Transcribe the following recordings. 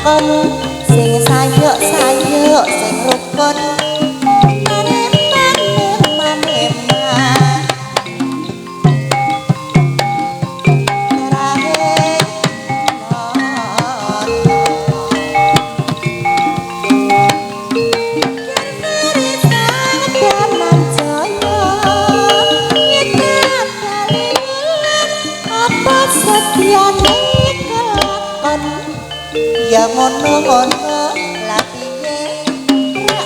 Kelakon sing sayuk-sayuk sing rukun ya ngono-ngono lah piye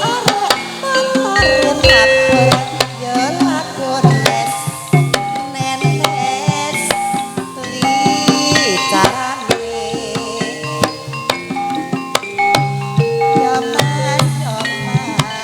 arek-arek montore mabur ya lakon nes nenes wicarane ya mas ya mas.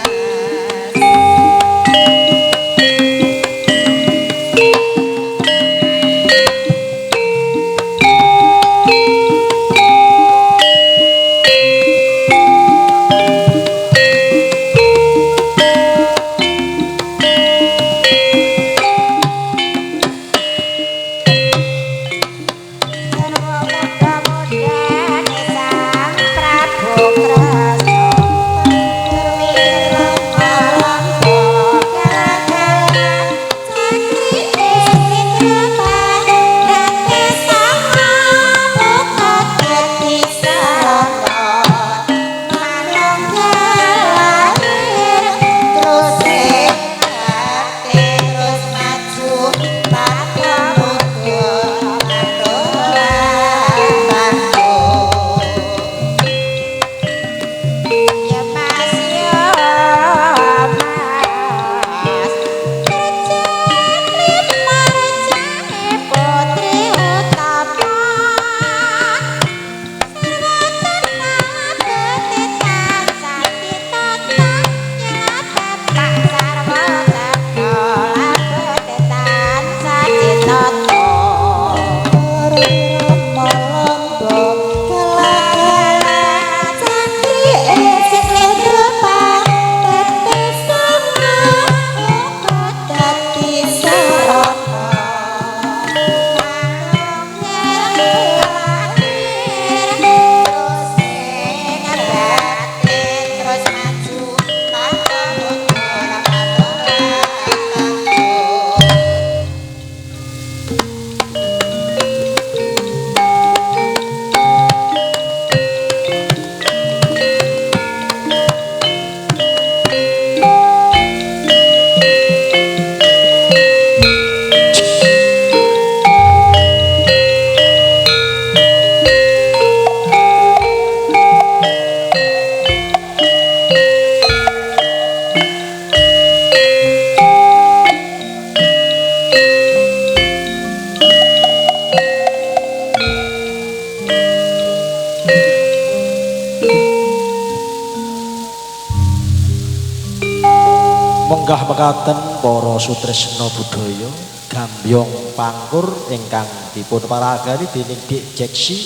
Munggah mekaten para sutresna budaya gambyong pangkur ingkang dipun paragani dening Dik Jeksi,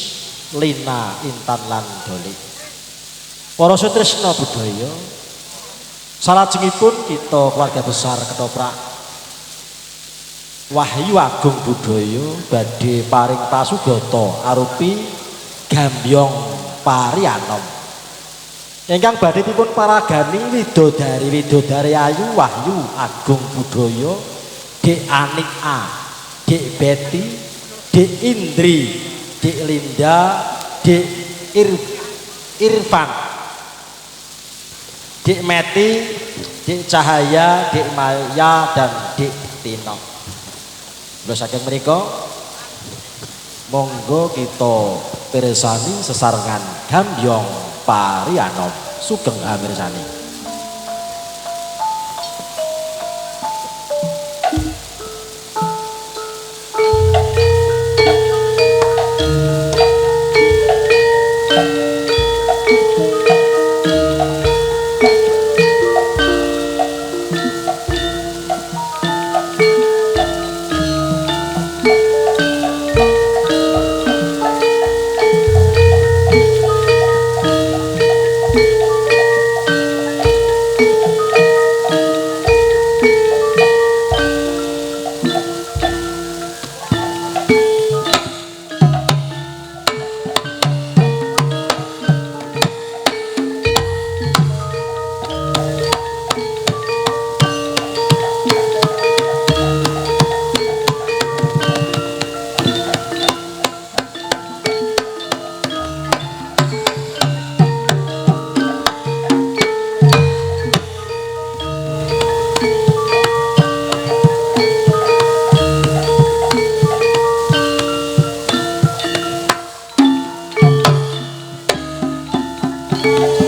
Lina, Intan lan Doli. Para sutresna budaya, salajengipun kita keluarga besar ketoprak Wahyu Agung Budaya badhe paring pasugata arupi gambyong parianom. Ingkang badhe dipun paragani widodari-widodari ayu Wahyu Agung Budaya, Dik Anik A, Dik Betty, Dik Indri, Dik Linda, Dik Irfan, Dik Meti, Dik Cahaya, Dik Maya, dan Dik Tino. Terus saking mriku monggo kita pirsani sesarengan gambyong parianom sugeng amirsani. Yo.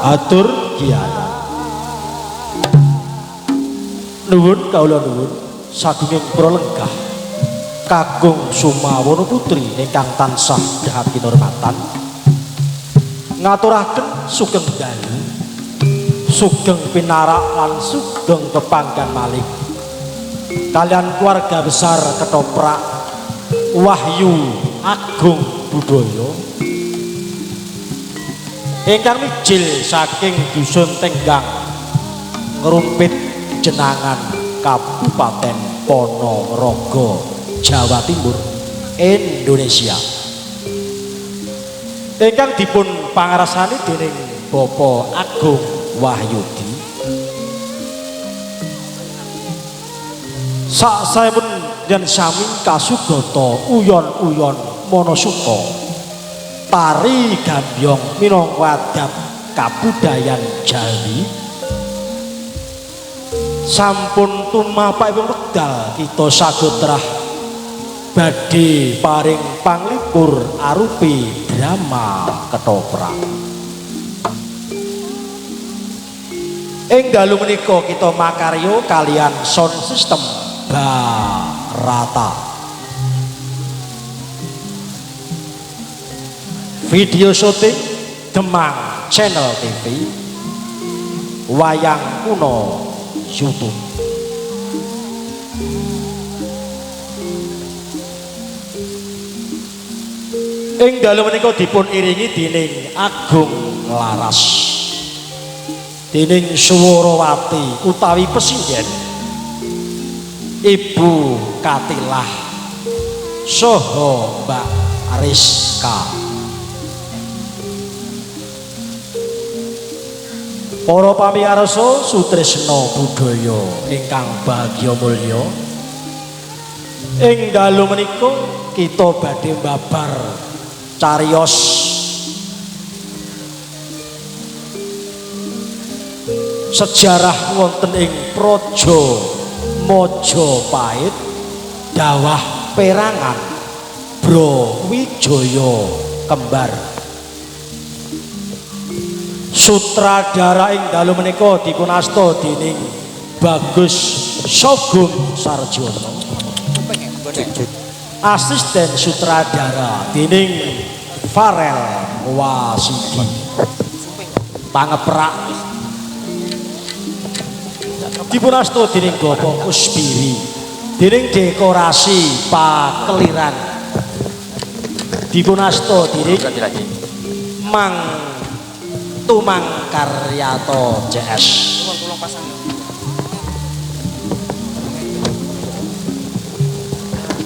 Atur giyayan. Nuwun kawula nuwun sagunging pralenggah kakung Sumawana Putri ingkang tansah dhahat kinurmatan ngaturaken sugeng dalu, sugeng pinarak lan sugeng pepanggan malih kalian keluarga besar Ketoprak Wahyu Agung Budoyo ingkang mijil saking dusun Tenggang Ngrumpit Jenangan Kabupaten Ponorogo, Jawa Timur, Indonesia, ingkang dipun pangrasani dening Bapak Agung Wahyudi. Saksaipun yen sami kasugata uyon-uyon manasuka tari gambyong minangka adab kabudayan Jawi sampun tumapakipun wekdal kita sagotrah badhe paring panglipur arupi drama ketoprak. Ing dalu menika kita makarya kalian sound system Barata. Video syuting Demang Channel TV, Wayang Kuno YouTube. Ing dalu menika dipun iringi dening Agung Laras, dening Suwarawati utawi pesinggen Ibu Katilah saha Mbak Rizka. Para pamirsa sutresna budaya ingkang bagya mulya, ing dalu menika kita badhe babar cariyos sejarah wonten ing Praja Majapahit dawah perangan Brawijaya kembar. Sutradara ing dalu menika dipun asta dening Bagus Sogum Sarjono, asisten sutradara dening Farel Wasidi. Pangeprak dipun asta dening Bapak Kusbiri, dening dekorasi pakeliran dipun asta dening Mang Tumang Karyato CS.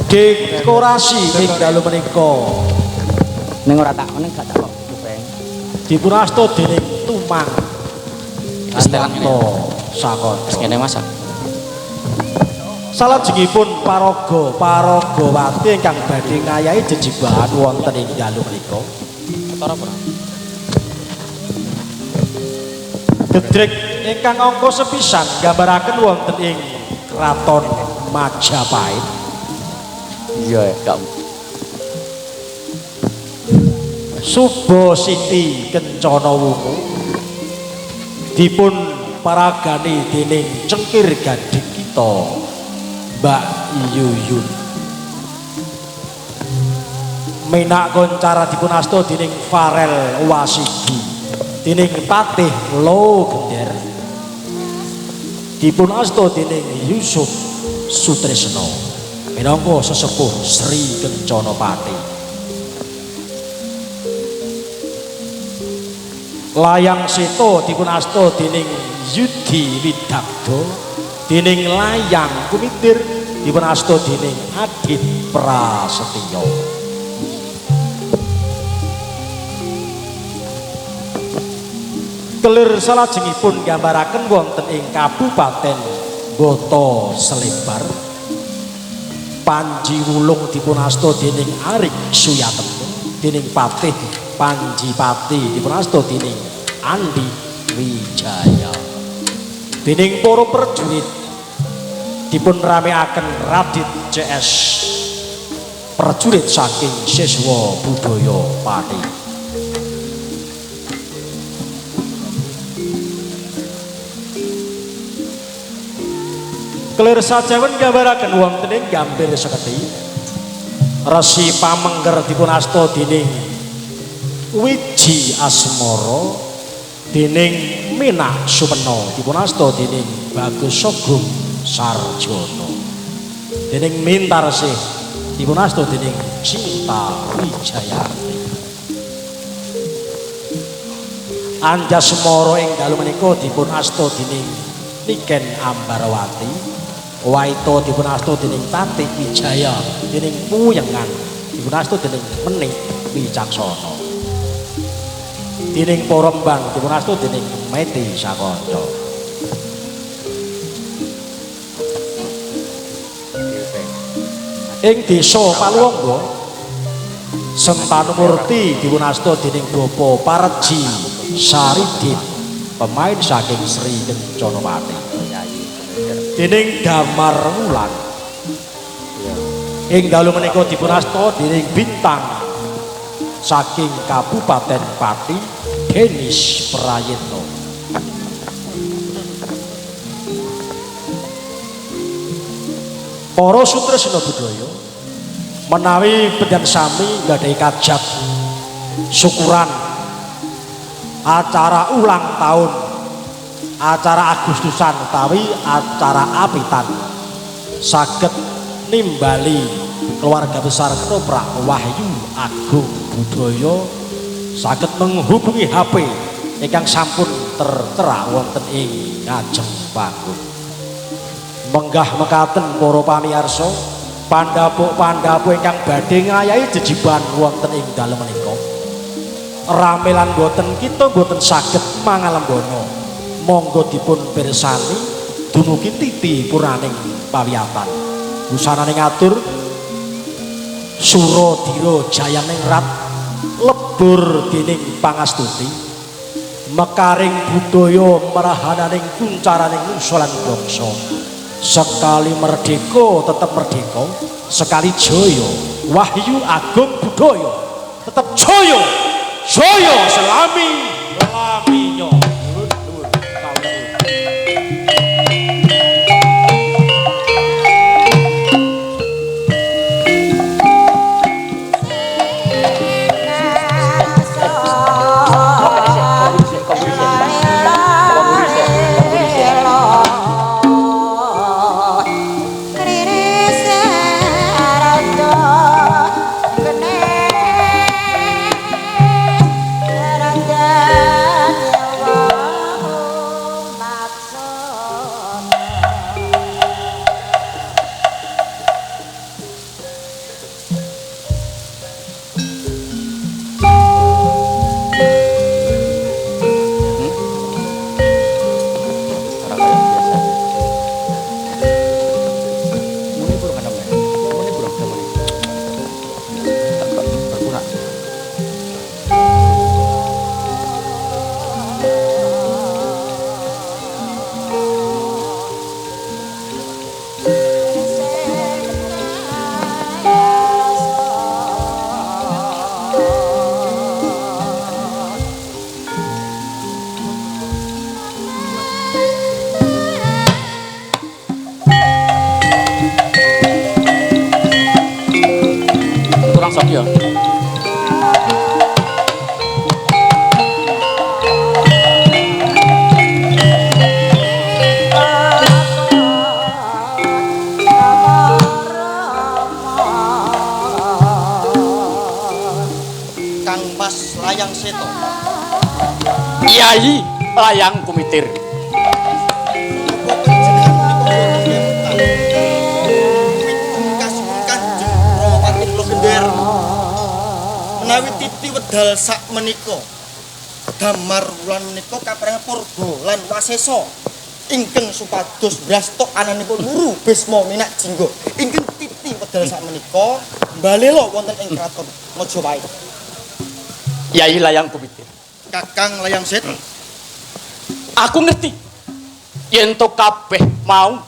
Dekorasi ing dalu menika ning ora tak ning gak tak kok kuping dipun asta dening Tumang Karyato Sakonco. Ngene Mas. Salajengipun paraga paragawati ingkang badhe ngayahi jejibahan wonten ing dalu menika. Ketara ora? Gedrek ingkang angka sepisan nggambaraken wonten ing Kraton Majapahit. Iya, gak. Suba Siti Kencana Wungu dipun paragani dening cengkir gading kita Mbak Yuyun. Minak koncara dipun asta dening Farel Wasigi, dening Patih Lo Gender dipun asta dening Yusuf Sutresno minangka sesepuh Sri Kencana Pati. Layang Seta dipun asta dening Yudi Widagdo, dening Layang Kumitir dipun asta dening Adit Prasetyo. Kelir salajengipun nggambaraken wonten ing Kabupaten Boto Selebar. Panji Wulung dipun asta dening Arik Suyatmo, dening Patih Panji Pati dipun asta dening Andi Wijaya. Dening para prajurit dipun rameaken Radit CS, prajurit saking Siswa Budaya Pati. Kelir sajawen gambaraken wonten ing Gambir Seketi. Resi Pamengker dipun asta dening Wiji Asmara, dening Minak Sumena dipun asta dening Bagus Sogong Sarjono, dening Mintarsih dipun asta dening Cinta Wijayanti. Anjasmara ing dalu menika dipun asta dening Niken Ambarwati, Waito dipun asta dening Tatik Wijaya, dening Puyengan dipun asta dening Menik Wicaksana, dening Porembang dipun asta dening Meti Sakanca. Ing desa Paluwangga Sempanumurti dipun asta dening Bapak Parji Saridin, pemain saking Sri Kencanawati, dening Damar Wulan. Ing dalu menika dipun asta dening Bintang saking Kabupaten Pati, Denis Prayitno. Para sutresna budaya menawi penjenengan sami nggadahi kajat syukuran, acara ulang tahun, acara Agustusan utawi acara apitan, saged nimbali keluarga besar Ketoprak Wahyu Agung Budaya, saged menghubungi HP ingkang sampun tertera wonten ing ngajeng panggung. Menggah mekaten para pamirsa, pandhapuk-pandhapuk ingkang badhe ngayahi jejiban wonten ing dalem menika. Rame lan boten kita boten saged mangalembono. Monggo dipun pirsani dumugi titi puraning pawiyatan. Wusanane ngatur Suradira Jayaningrat lebur dening pangastuti, mekaring budaya merahananing kuncaraning nusa lan bangsa. Sekali merdeka tetep merdeka, sekali jaya Wahyu Agung Budaya tetep jaya, jaya selami laminyo. Yai Layang Kumitir. Menawi titi wedal sak menika Damar Wulan menika kaparengan purba lan wasesa ingkang supados brasta ananipun guru Bisma Minak Jingga ingkang titi wedal sak menika mbalela wonten ing kraton Majapahit. Yai Layang Kumitir. Kakang Layang Seto, aku ngerti yen to kabeh mau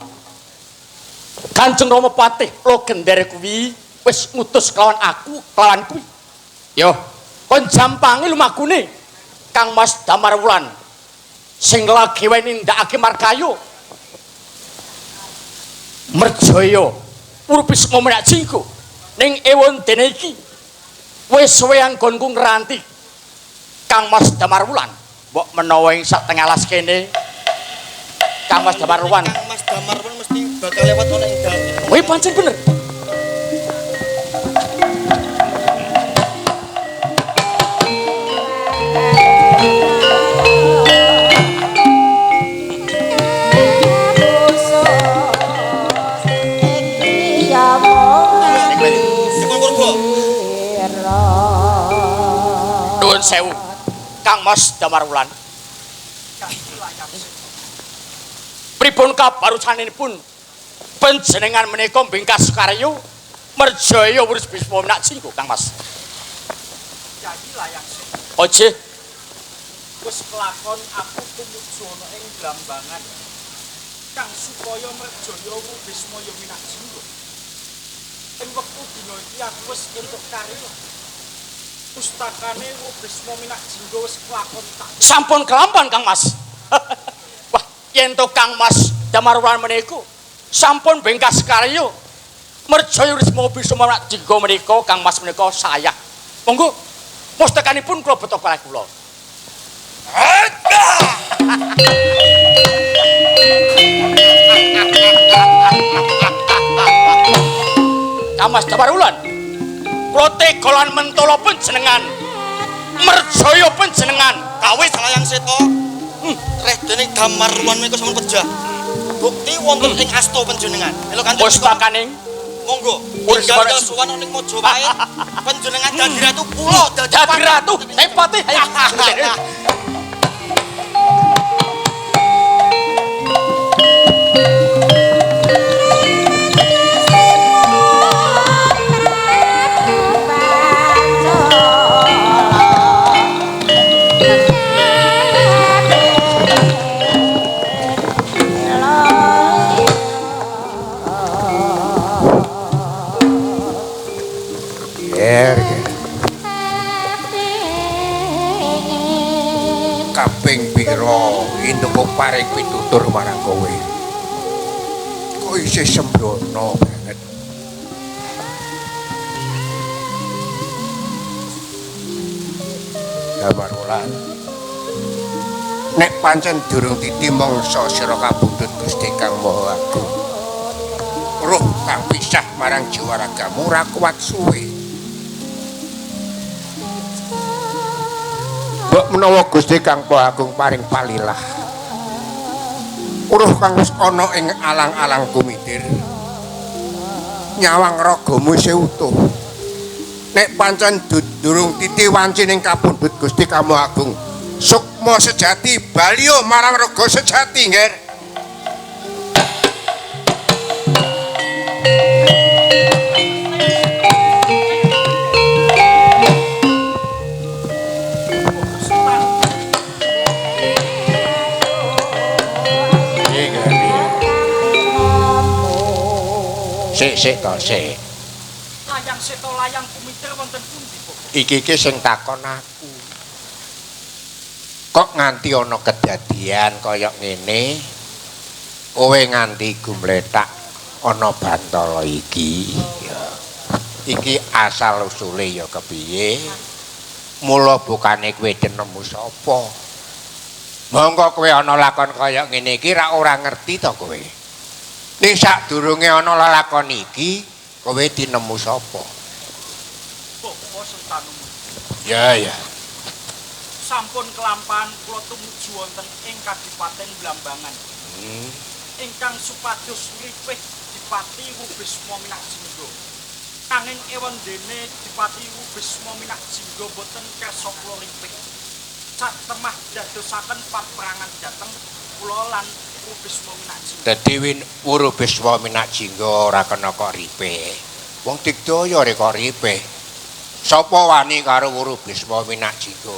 Kanjeng Rama Patih Logender kuwi wis ngutus kelawan aku kelawan kuwi. Yo, kon jampangi lumakune Kang Mas Damar Wulan sing lagi wae nindakake markayo. Merjaya Wurubisma Minak Jinggo ning ewon dene iki wis suwe anggonku ngranti Kang Mas Damar Wulan. Mbok menawa ing sak tengah alas kene Kang Mas Damar Wulan. Kang Mas Damar Wulan mesti bakal lewat ana ing dalan. Kowe pancen bener. Nuwun sewu Kang Mas Damar Wulan. Pripun kabarusanipun panjenengan menika mbingkas karya Merjaya Wurubisma Minak Jinggo Kang Mas? Yayi Layang Seta. Oje wis kelakon aku tumuju ana ing Blambangan kang supaya Merjaya Wurubisma Minak Jinggo. Ing wektu dina iki aku wis entuk karya. Pustakane Wurubisma Minak Jinggo wis kelakon tak. Sampun kelampan Kang Mas. Wah, yen to Kang Mas Damar Wulan menika sampun bengkas karya Merjaya Wurubisma Minak Jinggo menika Kang Mas menika sayah. Monggo pustakanipun kula beto kalih kula. Kang Mas Damar Wulan, kula tega lan mentala panjenengan, Merjaya panjenengan. Kawis Layang Seta. Reh dene Damar Wulan menika sampun pejah. Bukti wonten ing asta panjenengan. Mila kanthi Pustakaning monggo. Enggal sowan ning Majapahit panjenengan dadi ratu, kula dadi ratu. Patih. Kaping pira induku paring pitutur marang kowe. Kok isih sembrono banget. Damar Wulan. Nek pancen durung titi mangsa sira kabundut Gusti Kang Maha Agung. Roh kang pisah marang jiwa ragamu ora kuat suwe. Mbok menawa Gusti Kang Maha Agung paring palilah. Uruh kang wis ana ing alang-alang kumitir. Nyawang ragamu isih utuh. Nek pancen durung titi wanci ning kapundhut Gusti Kang Maha Agung, sukma sejati baliyo marang raga sejati, Ngger. Sik sik to sik. Layang Seta layang kumitir wonten pundi, Bapak? Iki iki sing takon aku. Kok nganti ana kedadian kaya ngene? Kowe nganti gumlethak ana bantala iki. Ya. Iki asal usule ya kepiye? Mula bukane kowe nemu sapa? Monggo kowe ana lakon kaya ngene iki ra ora ngerti to kowe. Ning sadurunge ana lelakon iki, kowe tinemu sapa? Bapak Sentanu. Ya ya. Sampun kelampan kula tumuju wonten ing Kadipaten Blambangan. Ingkang supados ngripih Dipati Wurubisma Minak Jinggo. Nanging ewon dene Dipati Wurubisma Minak Jinggo boten kersa kula ripih. Satemah dadosaken paperangan dhateng kula lan Wurubisma Minak Jinggo. Dadi Wurubisma Minak Jinggo ora kena kok ripih. Wong digdaya rek kok ripih. Sapa wani karo Wurubisma Minak Jinggo?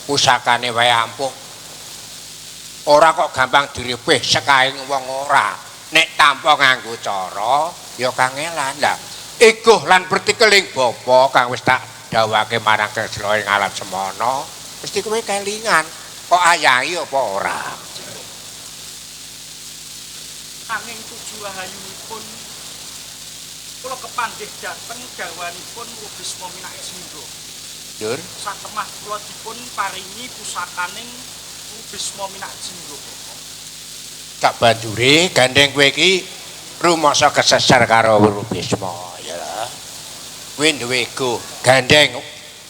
Pusakane wae ampuh. Ora kok gampang diripih sekaing wong ora. Nek tanpa nganggo cara ya kangelan. Lah, iguh lan pertikeling bapa kang wis tak dawuhake marang Kresna ing alam semana, mesti kowe kelingan. Kok ayahi apa ora? Nanging tuju rahayunipun kula kepanggih dhateng garwanipun Wuru Bisma Minak Jingga. Dur, Satemah kula dipun paringi pusakaning Wuru Bisma Minak Jingga. Tak banjure gandeng kowe iki rumangsa kesesar karo Wuru Bisma ya. Kowe duwe ego, gandeng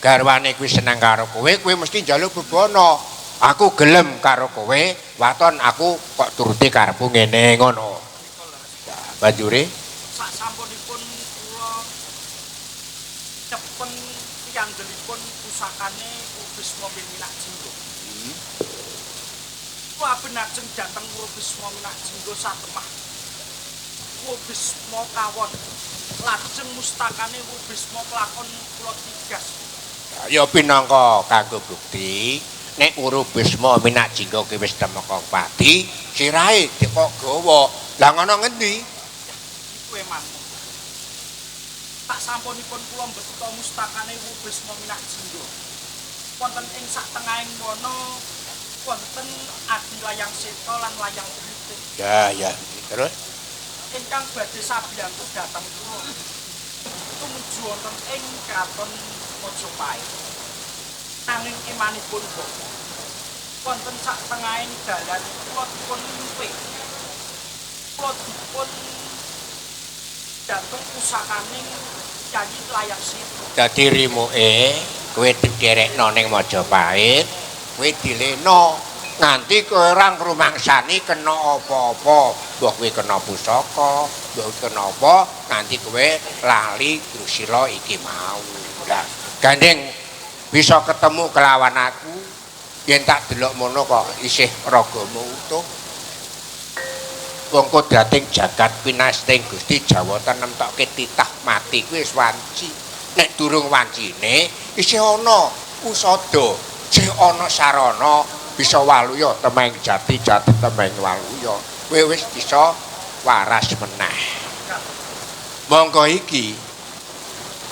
garwane kuwi seneng karo kowe, kowe mesti njaluk bebana. Aku gelem karo kowe, waton aku kok turuti karepku ngene ngono. Ya, banjure sak sampunipun kula cepeng piyandelipun pusakane Wuru Bisma Minak Jingga. Kula benajeng dhateng Wuru Bisma Minak Jingga satemah Wuru Bisma kawon lajeng mustakane Wuru Bisma kelakon kula tigas. Ya pinangka kanggo bukti nek Wuru Bisma Minak Jingga ki wis temeka pati, sirahe dikok gawa. Lah ngono ngendi? Iku emang. Tak sampunipun kula mbetuta mustakane Wuru Bisma Minak Jingga. Wonten ing satengahing wana wonten adi layang seta lan layang buyute. Ya, ya. Terus ingkang badhe sabiyantu dhateng kula tumuju wonten ing kraton Majapahit. Nanging imanipun bapa wonten satengahing dalan kula dipun limpe. Kula dipun dhateng pusakaning Kyai Layang Seta. Dadi rimuke kowe diderekno ning Majapahit, kowe dileno nganti kowe ora ngrumangsani kena apa-apa, mbok kowe kena pusaka, mbok kena apa, nganti kowe lali Drusila iki mau. Lah, gandeng bisa ketemu kelawan aku, yen tak delok mono kok isih ragamu utuh. Wong kodrating jagat pinasting Gusti Jawata nemtokke titah mati kuwi wis wanci. Nek durung wancine isih ana usada, isih ana sarana bisa waluya temeng jati jati temeng waluya. Kowe wis bisa waras meneh. Monggo iki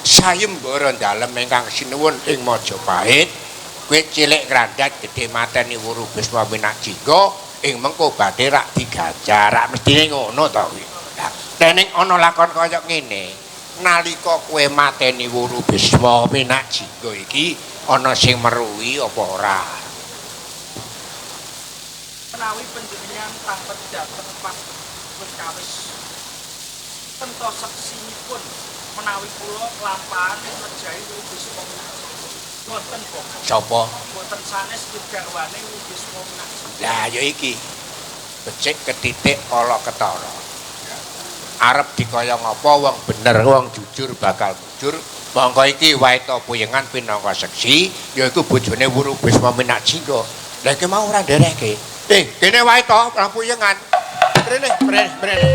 sayembara dalem ingkang sinuwun ing Majapahit, kowe cilik ngrandat gedhe mateni Wuru Bisma Minak Jingga ing mengko badhe rak diganjar, rak mestine ngono to kuwi. Lah ning ana lakon kaya ngene, nalika kowe mateni Wuru Bisma Minak Jingga iki ana sing meruhi apa ora? Menawi panjenengan tampet dhateng perkawis tento seksinipun menawi kula kelampahan mejahi Wuru Bisma Minak Jingga. Wonten bapa. Sapa? Boten sanes garwane Wuru Bisma Minak Jingga. Lah ya iki becik ketitik ala ketara. Arep dikaya ngapa wong bener wong jujur bakal bujur. Mongko iki waita puyengan pinangka seksi yaiku bojone Wuru Bisma Minak Jingga. Lah iki mau ora ndereke. Kene waita nang puyengan. Rene, rene, rene.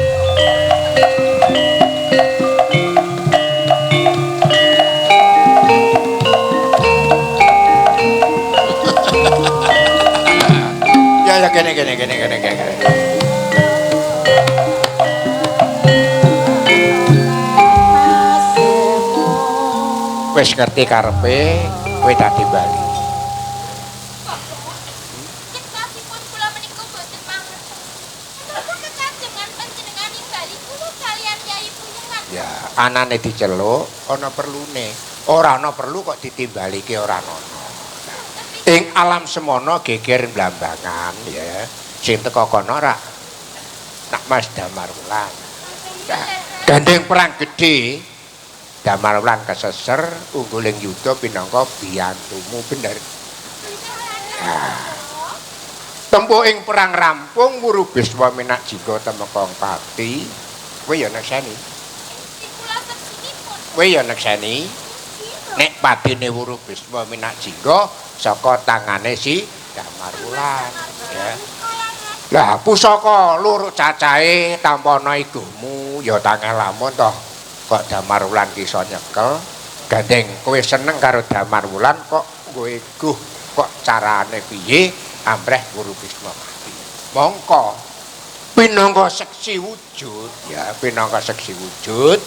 Ya ya kene kene kene kene kene. Wis ngerti karepe, kowe dadi bali. Cekasipun kula menika boten mangertos. Menapa kekajengan panjenengan nimbali kula kalian Yai Puyengan? Ya, anane diceluk ana perlune. Ora ana perlu kok ditimbalike ora ana. Ing alam semono geger blambangan ya. Sing teko kono rak nak Mas Damar Wulan. Nah, gandeng perang gedhe Damar Wulan keseser ungguling yuda pinangka biyantumu bener. Nah, tempuh ing perang rampung Wuru Bisma Minak Jingga temeka pati. Kowe ya nekseni. Kowe ya nekseni. Nek patine Wuru Bisma Minak Jingga saka tangane si Damar Wulan ya. Lah pusaka loro cacahe tanpa ana igumu ya tangeh lamun toh kok Damar Wulan ki iso nyekel. Gandeng kowe seneng karo Damar Wulan kok nggo iguh kok carane piye amreh Wuru Bisma mati. Mongko pinangka seksi wujud ya, pinangka seksi wujud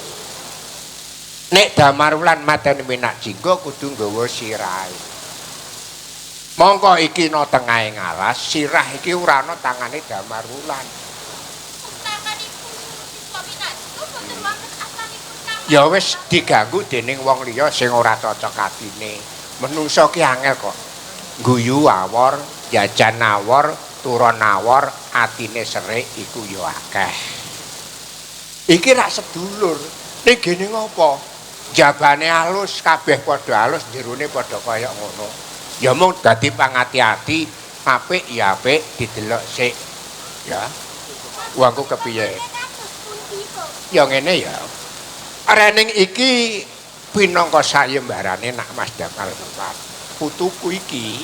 nek Damar Wulan mateni Minak Jingga kudu nggawa sirahe. Mongko iki ana tengahe ngalas, sirah iki ora ana tangane Damar Wulan. Ya wis diganggu dening wong liya sing ora cocok atine. Menungsa ki angel kok. Guyu awor, jajan awor, turun awor, atine serik iku ya akeh. Iki rak sedulur. Ning gene ngopo? Jabane alus, kabeh padha alus, jerone padha kaya ngono. Ya mung dadi pangati-ati, apik ya apik didelok sik. Ya. Wongku kepiye? Ya ngene ya. Rening iki pinangka sayembarane nak Mas Damar Wulan. Putuku iki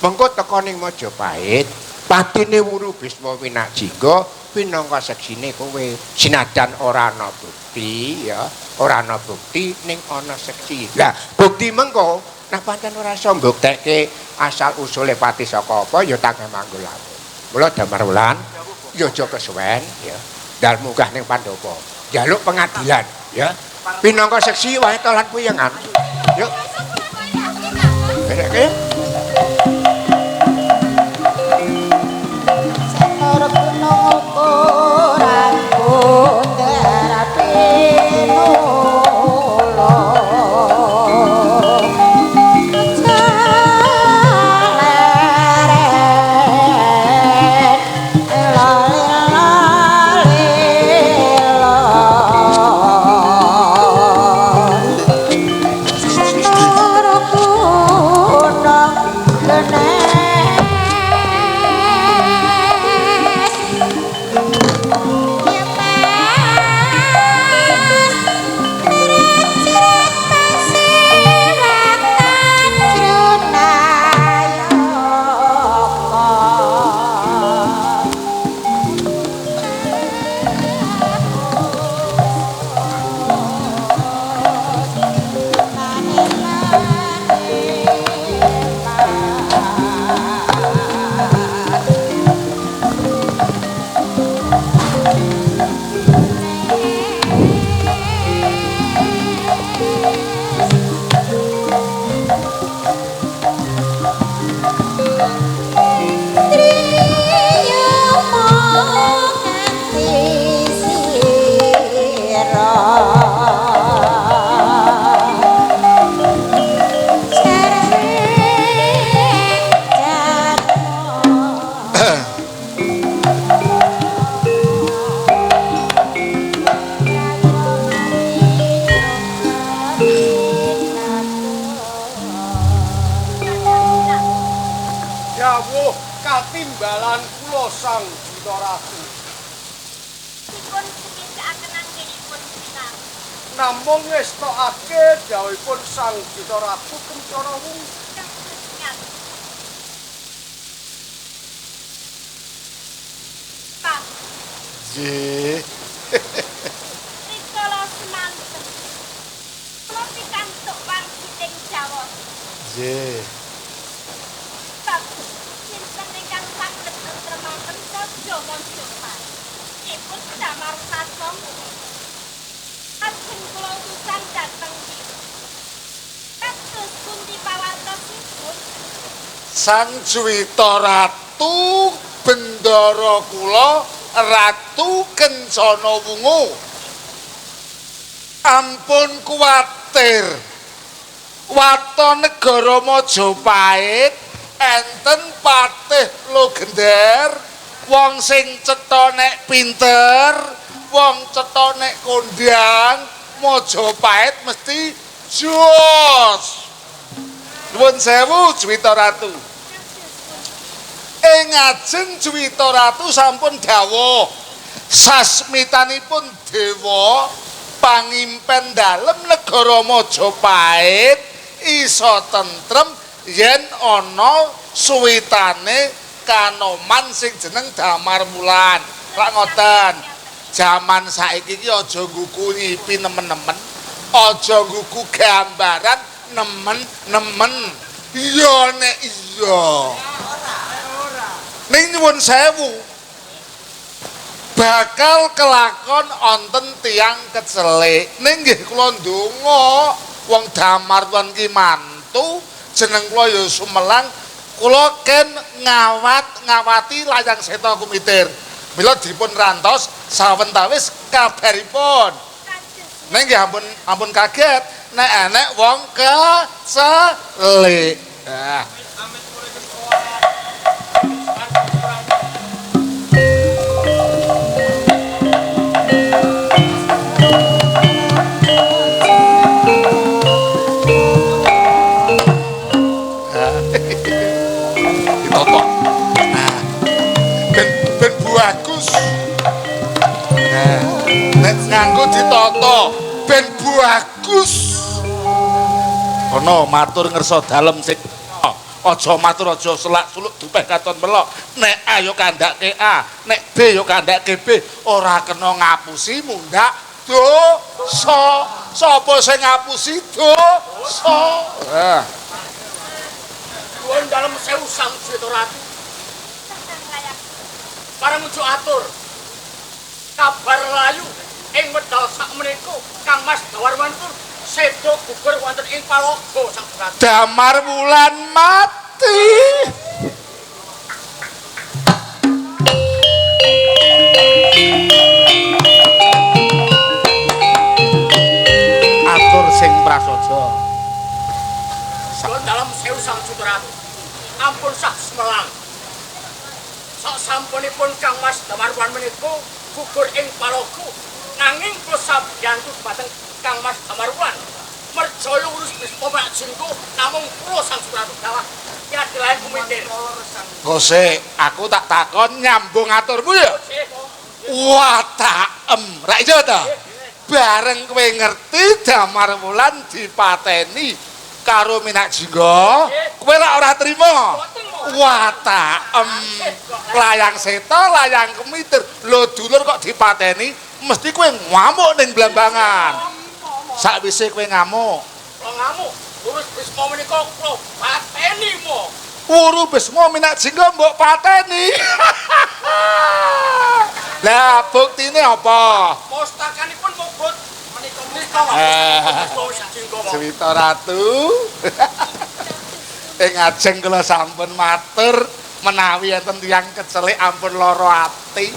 mengko teka ning Majapahit, patine Wuru Bisma Minakjingga pinangka seksine kowe. Sinajan ora ana bukti ya, ora ana bukti ning ana seksi. Lah, bukti mengko nek pancen ora iso mbuktekke asal usule pati saka apa ya tangeh manggul lamun. Mula Damar Wulan ya aja kesuwen ya. Ndal munggah ning Pandhapa. Njaluk pengadilan ya. Pinangka seksi wae to lan puyengan. Yuk. Bereke. Senor gunung ukuran Dawuh katimbalan kula Sang Juwita Ratu. Dipun sumindakaken anggenipun sinau. Namung ngestokake dawuhipun Sang Juwita Ratu Kencana Wungu. Pak. Nggih. Rikala semanten kula pikantuk wangsuting jawab. Nggih. Bab sinten ingkang saged nentremaken praja Majapahit? Dipun damar sasongko. Ajeng kula utusan dhateng mriku. Kados pundi pawartosipun? Sang Juwita Ratu bendara kula Ratu Kencana Wungu. Ampun kuwatir. Waton negara Majapahit enten Patih Logender, wong sing cetha nek pinter, wong cetha nek kondang, Majapahit mesti jos. Nuwun sewu Juwita Ratu. Ing ajeng Juwita Ratu sampun dawuh sasmitanipun dewa pangimpen dalem negara Majapahit iso tentrem yen ana suwitane kanoman sing jeneng Damar Wulan. Lak ngoten. Jaman saiki iki aja ngguku ngipi nemen-nemen, aja ngguku gambaran nemen-nemen. Iya nek iya. Ning nyuwun sewu. Bakal kelakon onten tiyang kecelik. Ning nggih kula ndonga wong Damar Wulan ki mantu, jeneng kula ya Sumelang, kula ken ngawat-ngawati layang seta kumitir. Mila dipun rantos sawentawis kabaripun. Nek nggih ampun ampun kaget nek enek wong kecelik. Ah. Ditoto. Nah. Ben ben bagus. Nah, nek nganggo ditoto ben bagus. Kono matur ngersa dalem sing aja matur aja selak-suluk dupeh katon melok. Nek A yo kandhake A, nek B yo kandhake B, ora kena ngapusi mundhak dosa. Sapa sing ngapusi dosa? Nah. Nuwun dalem sewu Sang Juwita Ratu. Parang mujuk atur. Kabar layu ing wedal sakmenika Kang Mas Dawarmantur sedo gugur wonten ing paloga Sang Ratu. Damar Wulan mati. Atur sing prasaja. Nuwun dalem sewu Sang Juwita Ratu. Ampun sah sumelang. Sak sampunipun Kang Mas Damarwan menika gugur ing paloga, nanging kula sabiyantu dhumateng Kang Mas Damarwan. Merjaya urus Bisma Minakjingga namung kula Sang Ratu dawah yadilahe kumitir. Kose, aku tak takon nyambung aturmu ya. Wah, taem. Ra iya ta? Bareng kowe ngerti Damar Wulan dipateni karo Minakjingga, kowe lak ora trima. Wah, taem. Layang seta, layang kemitir. Lho dulur kok dipateni, mesti kowe ngamuk ning Blambangan. Sakwise kowe ngamuk, Kula ngamuk, urus Bisma menika kula pateni mo. Wuru Bisma Minakjingga mbok pateni. Lah buktine apa? Pustakanipun mubut menika menika Bisma Minakjingga. Juwita Ratu. Ing ajeng kula sampun matur menawi enten tiyang kecelik ampun lara ati.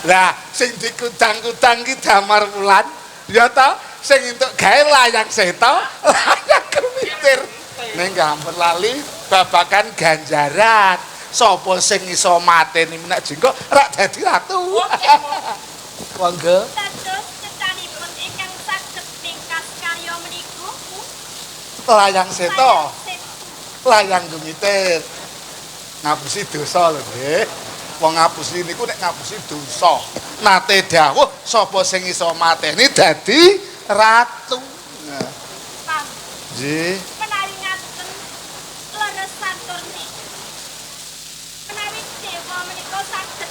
Lah sing dikudang-kudang ki Damar Wulan, ya ta? Sing entuk gawe layang seta, layang kemitir. Ning ampun lali babakan ganjaran. Sapa sing iso mateni Minakjingga rak dadi ratu. Monggo. Dados cetanipun ingkang saged pingkas karya meniku Layang seta, layang gumitir. Ngapusi dosa lho nggih. Wong ngapusi niku nek ngapusi dosa. Nate dawuh sapa sing iso mateni dadi ratu. Nah, Pam nggih. menawi ngaten leres santur niki. Menawi dewa menika saged